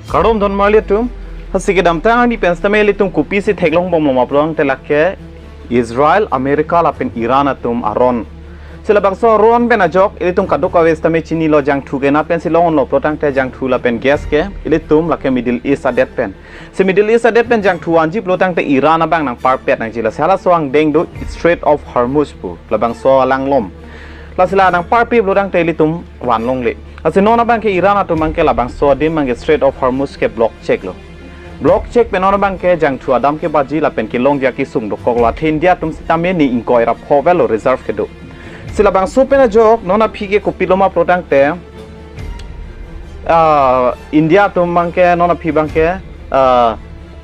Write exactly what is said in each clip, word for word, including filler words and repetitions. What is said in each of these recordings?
Kardom don marli atum, hasi kedamtang arni pen sitame ilitum kopisi theklongbomlo ma pulo tangte lake Israel, America lapen Iran atum aron. Si labangso aron pen ajok ilitum kadokave sitame chinilo, jangthu ke nat pensi longlo pulo tangte jangthu lapen gas ke ilitum lake Middle East adet pen. Si Middle East adet pen jangthu anji pulo tangte Iran abang nangparpet nangji, lasi halaso angdeng do Strait of Hormuz pu labangso alanglom. Lasi la nangparpi pulo tangte ilitum vanlongle. Lasi non abangke Iran atum abangke labangso adim abangke Strait of Hormuz ke block cheklo. Block chek pen non abangke jangthu adam kebaji lapen kelongji akesung dokoklo. Athe India atum sitame ni ingkoi ra pho avelo, reserve kedo. Si labangso pen ajok non aphi ke kopilo ma pulo tangte, ah, India atum abangke non aphi abangke, ah,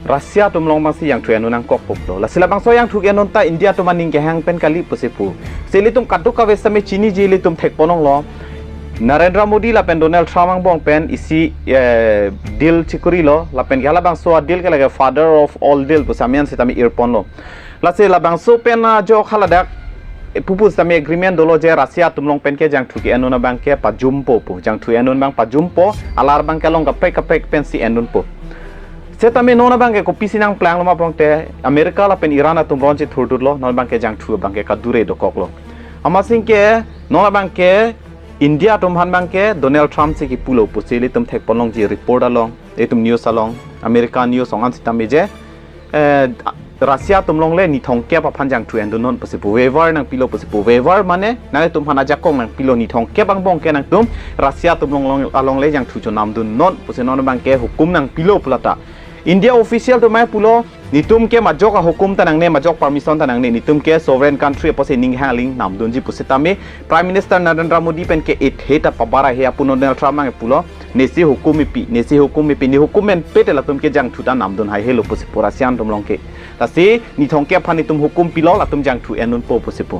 Russia atum along abangsi jangthu en-un nangkokpo pulo. Lasi labangso jangthu ke-en-un ta India atum aning kehang pen kali pusi pu. Si ilitum kadokave sitame chiniji, ilitum thekponlonglo. Narendra Modi lapen Donald Trump angbong pen isi, eh, deal chikurilo, lapen ke halabangso a-deal ke lake father of all deal pusi amen sitame irponlo. Lasi labangso pen ajok haladak, eh, pupu sitame agreement dolo je Russia atum along pen ke jangthu ke-en-un abangke pajumpo pu. Jangthu en-un abang pajumpo, alar abangke along kaprek kaprek pensi en-unpo. Setame non abangke kopisi nangplanglo ma pulo tangte America lapen Iran atum ron chethurdutlo, non abangke jangthu abangke kadure dokoklo. Amatsi ke non abangke India atum aphan abangke Donald Trump si kipulo pusi ilitum thekponlongji report along, itum news along, America news along an sitame je, eh, Russia atum alongle ni thomkep aphan jangthu endunnon pusi pu, waiver nangpilo pusi pu. Waiver mane nanglitum aphan ajakong nangpilo, ni thomkep angbong ke nangtum Russia atum along, along, alongle jangthu chonamdunnon pusi non abangke hukum nangpilo pu lata. India official atum mai pulo, netum ke majok ahukum ta nangne, majok permission ta nangne, netum ke sovereign country apotsi ning hang aling namdunji pusitame Prime Minister Narendra Modi pen ke ethe ta pabar ahe apu Donald Trump abang pulo, nesi hukum ipi, nesi hukum ipi, ne hukum enpet latum ke jangthu ta namdun haihelo pusi pu Russia atum along ke. Lasi ni thomkep aphan netum hukum pilo, latum jangthu en-unpo pusi pu.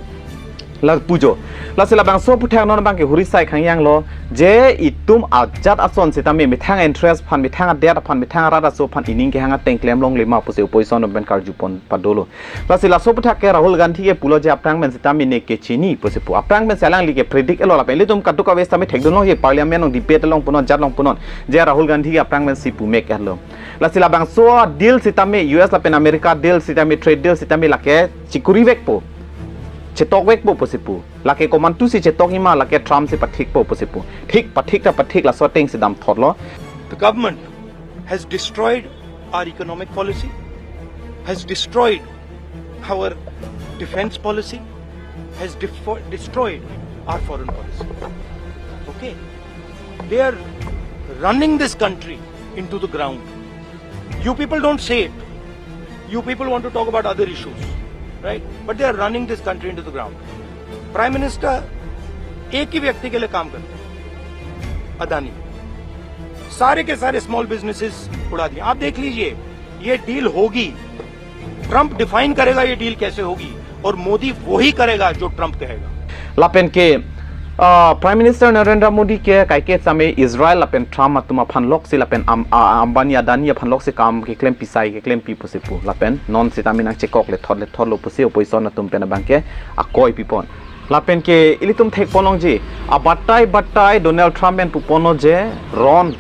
La pujo. Lasi labangso aphuthak non abangke huri sai khangjanglo je itum ajat ason sitame methang interest aphan, methang adet aphan, methang arat aso aphan ining kehang ateng klemlongle ma pusi opposition atum pen karjupon padolo. Lasi laso aphuthak ke Rahul Gandhi ke pulo je aphrang pen sitame ne kechini pusi pu. Aphrang pensi alangli ke predict etlo, lapen ilitum kadokave sitame thekdunlongji, parliament along debate along punon, jat along punon, je Rahul Gandhi ke aphrang pensi pumek etlo. Lasi labangso deal sitame, U S lapen America deal sitame, trade deal sitame lake chikurivekpo, chetokwekpo pusi pu. Lake komantusi chetokji ma, lake Trump si pathikpo pusi pu. Thik, pathik ta pathik, laso atengsi damthotlo. The government has destroyed our economic policy, has destroyed our defense policy, has defo- destroyed our foreign policy. Okay? They are running this country into the ground. You people don't say it. You people want to talk about other issues, right? But they are running this country into the ground. Prime Minister एक ही व्यक्ति के लिए काम करते हैं, अदानी। सारे के सारे स्मॉल बिजनेसेस उड़ा दिए। आप देख लीजिए, ये डील होगी। ट्रंप डिफाइन करेगा ये डील कैसे होगी, और मोदी वही करेगा जो ट्रंप कहेगा। Lapen ke, ah, Prime Minister Narendra Modi ke kaike sitame Israel lapen Trump atum aphan loksi lapen Am-, ah, Ambani Adani aphan loksi kam keklempi sai keklempi pusi pu. Lapen non sitame nangchekok lethot lethotlo pusi opposition atum pen abangke akoi pipon. Lapen ke ilitum thekponlongji, abatai batai Donald Trump pen puponlo je ron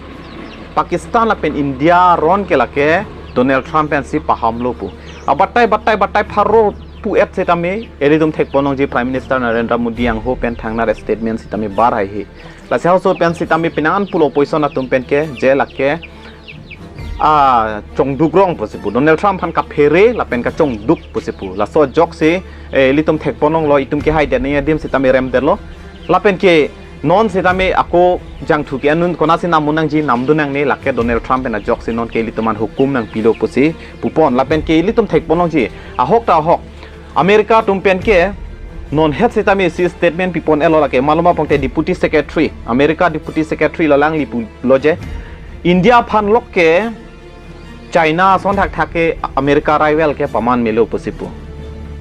Pakistan lapen India ron ke lake Donald Trump pensi pahamlo pu. Abatai batai batai pharo pu-et sitame ilitum thekponlongji Prime Minister Narendra Modi angho pen thangnar statement sitame bar haihe. Lasi halaso pen sitame penang an pulo opposition atum pen ke je lake, ah, chongduk rong pusi pu. Donald Trump aphan kaphere lapen kachongduk pusi pu. Laso ajoksi, eh, ilitum thekponlonglo, itum ke haidet nangji adim sitame remdetlo. Lapen ke non sitame ako jangthu ke-en-un konatsi nam-un nangji, namdun nangne, lake Donald Trump pen ajoksi non ke ilitum aphan hukum nangpilo pusi pupon. Lapen ke ilitum thekponlongji, ahok ta ahok, America atum pen ke non het sitame isi statement pipon etlo, lake maloma pongte Deputy Secretary, America Deputy Secretary lo, alangli pulo je India aphan lok ke China ason thakthak ke America rival ke paman melo pusi pu.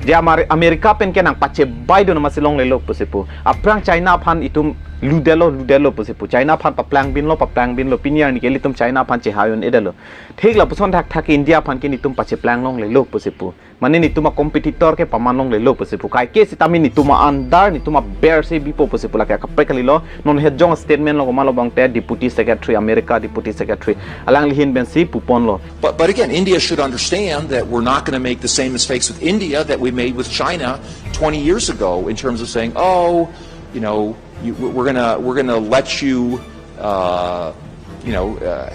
Je Amer-, America pen ke nangpachebaidun amatsi longlelo pusi pu. Aphrang China aphan itum ludetlo, ludetlo pusi pu. China aphan paplang binlo, paplang binlo. Pini arni ke ilitum China aphan chehai un-edetlo. Thik lapuson thakthak India aphan ke netum pacheplang longlelo pusi pu. Mane netum a-competitor ke paman longlelo pusi pu. Kaike sitame netum a-under, netum aber si bipo pusi pu, lake kaprek kalilo. Non het jong statement lo komat lo bangte Deputy Secretary, America Deputy Secretary, alangli ahin pensi puponlo. But, but again, India should understand that we're not going to make the same mistakes with India that we made with China twenty years ago in terms of saying, oh, you know, you, we're going to we're going to let you, uh, you know, uh,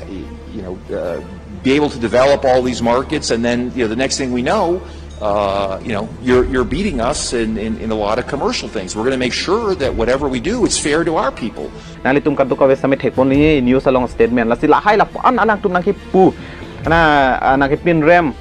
you know, uh, be able to develop all these markets, and then you know the next thing we know, uh, you know, you're you're beating us in, in, in a lot of commercial things. We're going to make sure that whatever we do, it's fair to our people. Nanglitum kadokave sitame thekponlo news along statement. Lasi lahai lapu-an alangtum nangkipu, na, ah, nangkipinrem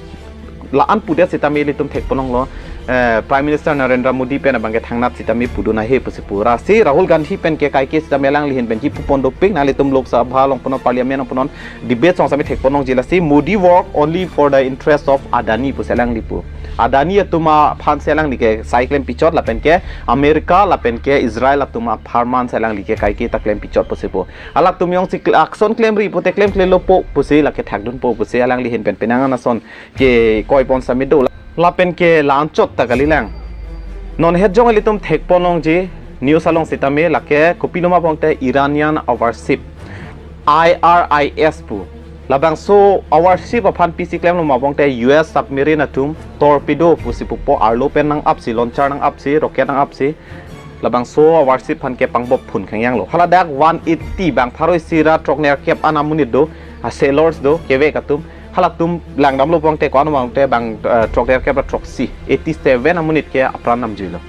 la-an pudet sitame ilitum thekponlonglo. Eh, Prime Minister Narendra Modi pen abangke thangnat sitame pudun ahe pusi pu. Lasi Rahul Gandhi pen ke kaike sitame alangli ahin pensi pupon dopik, nanglitum Lok Sabha along punon, Parliament along punon, debate song sitame thekponlongji. Lasi Modi work only for the interest of Adani pusi alangli pu. Adani atum aphan si alangli ke sai klem pichot, lapen ke America lapen ke Israel atum apharman si alangli ke kaike ta klem pichot pusi pu. Halatum jongsi kl-, action klemri pute klemklelo po pusi, lake thakdunpo pusi alangli ahin pen penang an ason kekoipon sitame do. Lapen ke la-anchot ta kalilang. Non het jong ilitum thekponlongji news along sitame lake kopilo ma bangte Iranian a-warship, I R I S pu. Labangso a-warship aphan pisi klemlo ma bangte U S submarine atum torpedo pusi pupo, arlo pen nang-apsi, launcher nang-apsi, rocket nang-apsi. Labangso a-warship aphan ke pangbop phun khangjanglo. Hala dak one eighty bang pharo isi ra throknerkep an amonit do, a-sailors do, kevek atum. Halatum langdamlo bangte ko-an bangte bang, eh, throknerkep ra throksi, eighty seven amonit ke apran namjuilo.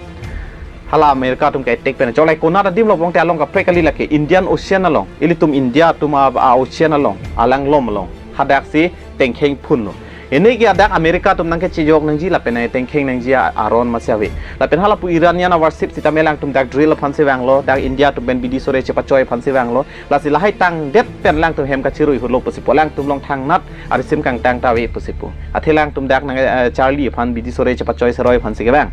Hala America atum ke attack pen. Jolai konat adim lo bangte along kaprek kali lake Indian Ocean along. Ilitum India atum a, a-ocean along, alanglom along. Hadaksi tengkheng phunlo. Ini ke hadak America atum nangkechejok nangji lapen nangtengkheng nangji a-, aron masi ave. Lapen halapu Iranian a-warship sitame alangtum dak drill aphan si vanglo, dak India atum pen bidi sore chepachoi aphan si vanglo. Lasi lahai tangdet pen alangtum hem kachirui hutlo pusi pu, alangtum along thangnat arisim kangtang ta ave pusi pu. Athe alangtum dak nang, eh, charli aphan bidi sore chepachoi seroi aphan si kevang.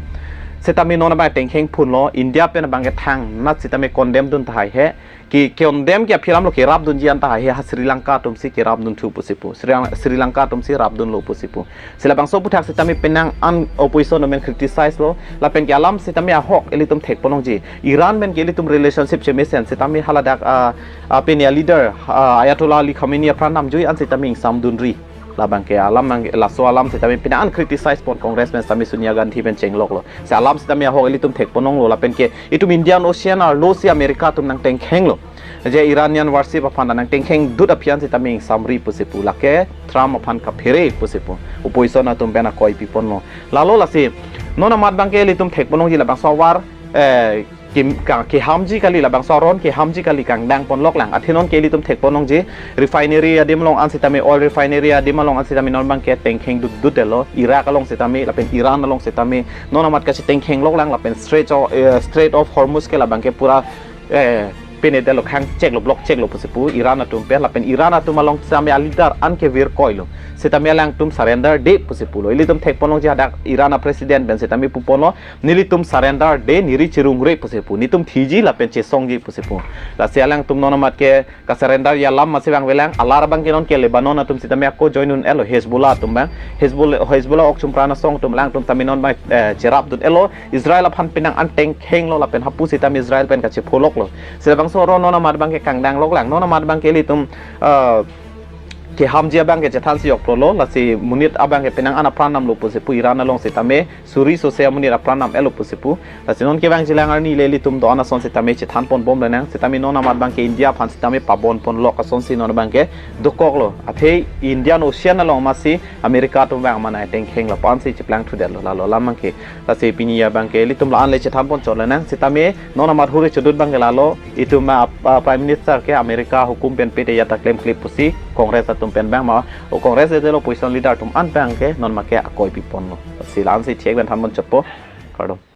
Sitame non abang tengkheng phunlo, India pen abangke thangnat sitame condemn dun tahai he. Ke condemn ke aphi alam lo, kerapdunji an tahai he, ha Sri Lanka atum si kerapdunthu pusi pu. Sri, Sri Lanka atum si rapdunlo pusi pu. Si labangso aphuthak sitame penang an opposition atum pen criticize lo. Lapen ke alam sitame ahok ilitum thekponlongji. Iran pen ke ilitum relationship chemesen sitame hala dak, ah, ah, pini a-leader, ah, Ayatollah Ali Khamenei apran namjui an sitame ingsamdunri. Labangke alam nang, laso alam sitame penang an criticize pon Congress pen sitame Sonia Gandhi pen chengloklo. Si alam sitame ahok ilitum thekponlonglo, lapen ke itum Indian Ocean arlo si America atum nangtengkhenglo. Je Iranian warship aphan nangtengkheng dut aphi an sitame ingsamri pusi pu, lake Trump aphan kaphere pusi pu. Opposition atum pen akoi piponlo. Lalo lasi non amat abangke ilitum thekponlongji labangso awar, eh, ke, ka, kehamji kali, labangso aron kehamji kali kangdang ponlok lang. Athe non ke ilitum thekponlongji refinery adim along an sitame, oil refinery adim along an sitame non abangke tengkheng dut dutlo. Iraq along sitame lapen Iran along sitame non amat kachitengkhenglok lang, lapen Strait of, eh, Strait of Hormuz ke labangke pura, eh, pine detlo, khangcheklo, blockcheklo pusi pu Iran atum pen, lapen Iran atum along sitame a-leader an ke virkoilo. Sitame alangtum surrender de pusi pulo. Ilitum thekponlongji hadak Iran a-president pen sitame puponlo, nelitum surrender de, neri chirungre pusi pu. Netum thiji lapen chesongji pusi pu. Lasi alangtum non amat ke kasurrender ji alam masi vangvelang, alar abangke non ke Lebanon atum sitame ako join un-elo, Hezbollah atum abang. Hezbollah, Hezbollah ok chumpran asong atum alangtum sitame non abang, eh, cherapdun-elo. Israel aphan penang an tengkhenglo lapen hapu sitame Israel pen kachepholoklo. Si labangso aron non amat abangke kangdanglok lang. Non amat abangke ilitum, eh, kehamji abangke chethansi jokprolo, lasi monit abangke penang an apran namlo pusi pu Iran along sitame suri sose amonit apran nam-elo pusi pu. Lasi non kevangji lang arni le ilitum do-an ason sitame chethanponbom lenang, sitame non amat abangke India aphan sitame pabonponlok asonsi non abangke dokoklo. Athe Indian Ocean along masi America atum abang amanai tengkheng lapu-an si cheplangthudetlo, lalo alam abangke. Lasi pini abangke ilitum la-an le chethanponchot lenang, sitame non amat hure chodut abangke lalo, itum a, a, Prime Minister ke America hukum pen pete ya ta klemkle pusi Congress atum pen abang ma, o Congress detlo, opposition leader atum an abangke non make akoi piponlo. Si la-an si thek pen thanponchotpo. Kardom.